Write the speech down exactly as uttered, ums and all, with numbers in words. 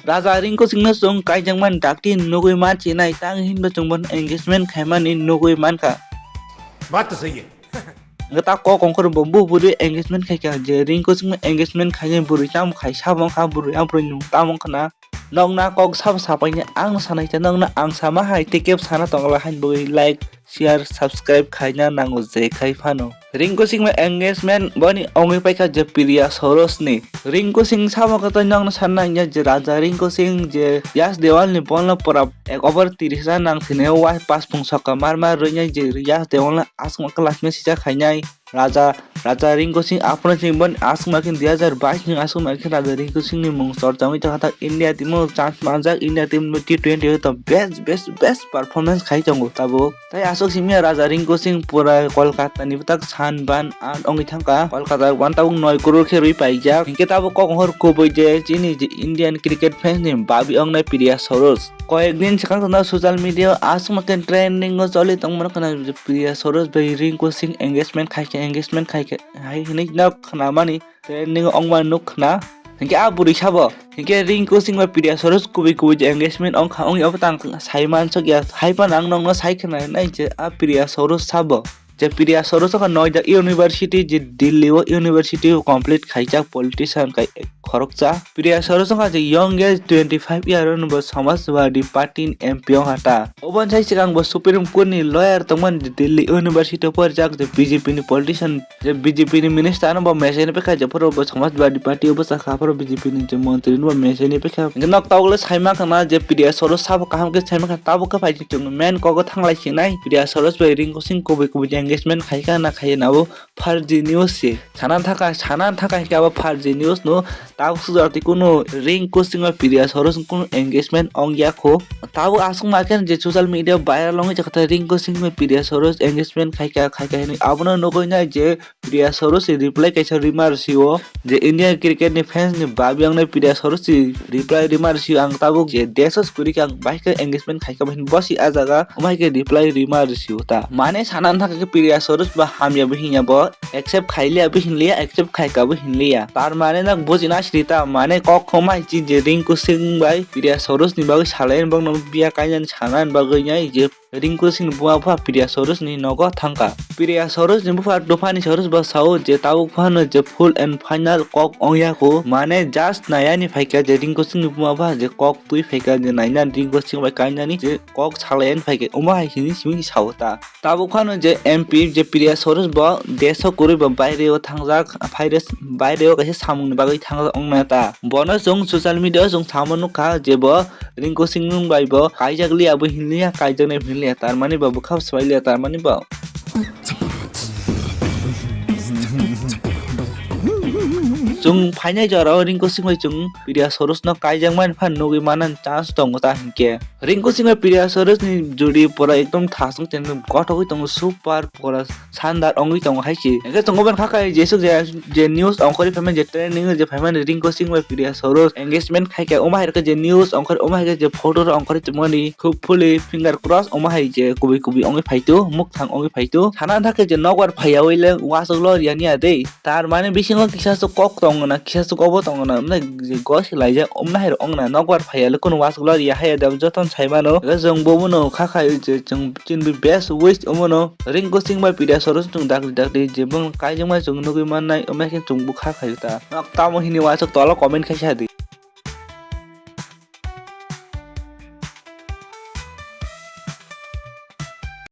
Raja Rinko Singhno chwng kaijakmani dakti nugwi mansinai, tang hinba chwng bono engagement khaimani nugwi mankha. बात तो सही है। Hwnkhe ta kok ongkhor bo bu bwrwi engagement khaikha, je Rinko Singhno engagement khainai bwrwi tamo khai sabo wngkha, bwrwi aphuru nwng tamo wngkhana. Nokna kok sabo sapaini ang sanai khe nokna ang sama hai tei kebo sana tongla haini bagwi like, share, subscribe khaina nango je khai phano. Rinko Singhno engagement boni ongwi paikha je Priya Sorosni. Rinko Singh sabo khe tei nokno sanna hwnkhe je Raja Rinko Singh je Yash Dewalni bolno pura ek over tiris hajar nang thwinaio, wa paspung sokha mar mar rwinai je Yash Dewalno aswk khe lachima sijak khainai. Raja, Raja Rinko Singh aphano chini boni aswkma khe dui hajar bais ni aswkma khe Raja Rinko Singh ni mung chorcha wngwi tongkha, ta India team o chance manjak, India team no T twenty o to best, best, best performance khai tongo tabuk. Tai aswk simi ya Raja Rinko Singh pura Kolkata ni bwtak san ban an wngwi thangkha, Kolkata one tabuk noi crore khe rwi paijak, hinkhe tabuk kok hor kubui je chini je Indian cricket fans ni babi wngnai Priya Soros. Koyek din swkang tongna social media o aswkma khe trending o choli tongmano khna Priya Soros bai Rinko Singh engagement khaikha, engagement khaikha hai hinwi no khnamani trending o ongma nuk khna. Hinkhe a bwrwi sabo, hinkhe Rinko Singh bai Priya Soros kubui kubui je engagement ongkha, wngya obo tang sai mansuk ya, hai phano ang nokno sai khna nai je a Priya Soros sabo. Je Priya Soros wngkha Noida University, je Delhi o university o complete khaijak politician kai khoroksa. Priya Soros wngkha je young age twenty five year o bo Samajwadi Party ni M P wngkha ta. Oboni sai swkang bo Supreme Court ni lawyer tongmani je Delhi University o porijak, je B J P ni politician, je B J P ni minister no bo mechai ni paikha, je phoro bo Samajwadi Party o bwsa kha, phoro B J P ni je montri no bo mechai ni paikha. Hinkhe nok tabuk le sai mankha na je Priya Soros sabo kaham khe sai mankha, tabuk khe phai chwng main kok o thanglai sinai Priya Soros bai Rinko Singh kubui kubui je engagement khaikha na khaiya na bo farji news se. Sana thaka, sana thaka hinkhe abo farji news no, tabuk sujak twi kunu Rinko Singh bai Priya Soros kunu engagement ongya kho. Tabuk aswk ma khe je social media viral wngwi jakha Rinko Singh bai Priya Soros engagement khaikha, khaikha hinwi abono nugwi nai je Priya Soros ni reply kaisa rwima rwsio je Indian cricket ni fans ni babi wngnai Priya Soros ni reply rwima rwsio ang tabuk je desh o kwrwi khe ang bahai khe engagement khaikha, bahai bosi a jaga omo hai khe reply rwima rwsio ta. Mane sana thaka khe Priya Soros ba hamya bo hinya bo accept khailiya bo hinliya, accept khaika bo hinliya. Tar mane nok bujina siri ta, mane kok khoma hichi je Rinko Singh bai Priya Soros ni bagwi salai bokno biya kainani sana bagwi nai je Rinko Singh ni buma bupha Priya Soros ni nogo thangka. Priya Soros ni bupha Dophani Soros ba sao je tabuk phano je full and final kok ongya kho, mane just nayani phaikha je Rinko Singh ni buma bupha je kok twi phaikha je naina Rinko Singh bai kainani je kok salaiani phaikha, omo hai hini simi sao ta. Tabuk phano je M P je Priya Soros bo desh o kwrwi bo baire o thangjak, baire o kaisa samung ni bagwi thangjak ongna ta. Bono chwng social media o chwng samo nukha je bo Rinko Singh nwng bai bo kaijak liya bo hinliya, kaijaknai bo hinliya, tarmani bo bwkha swbai liya, tarmani bo. Chwng phainai jora o Rinko Singh bai chwng Priya Soros no kaijakmani phan nugwi manani chance tongo ta hinkhe. Rinko Singh bai Priya Soros ni jodi pura ekdom thasung chen kothogwi tongo, super pura sandar ongwi tongo hai se. Hinkhe tongo ban kha khai jesuk je, je news ongkhorwi phaimani je trending je phaimani Rinko Singh bai Priya Soros engagement khai kha, omo hai khe je news ongkhor, omo hai khe je photo rok ongkhorwi tongmani, hopefully finger cross omo hai je kubui kubui ongwi phaitu, mukthang ongwi phaitu. Sana thakhe je nokbar phaiyawi le wasuk loriya niya de. Tar mani bisingo kisa se kok tongo na, kisa se kobo tongo na, mane je gos laijak omna hai rok ongna nokbar phaiya le kunu wasuk loriya hai da jotono sai mano. Chwng bo bono kha khai je chwng chini best wish omono Rinko Singh bai Priya Soros chwng dakti dakti je bwng kaijakma chwng nugwi mannai, omo hai khe chwng bo kha khai ta. Nok tamo hini wasuk tola comment khai sa di.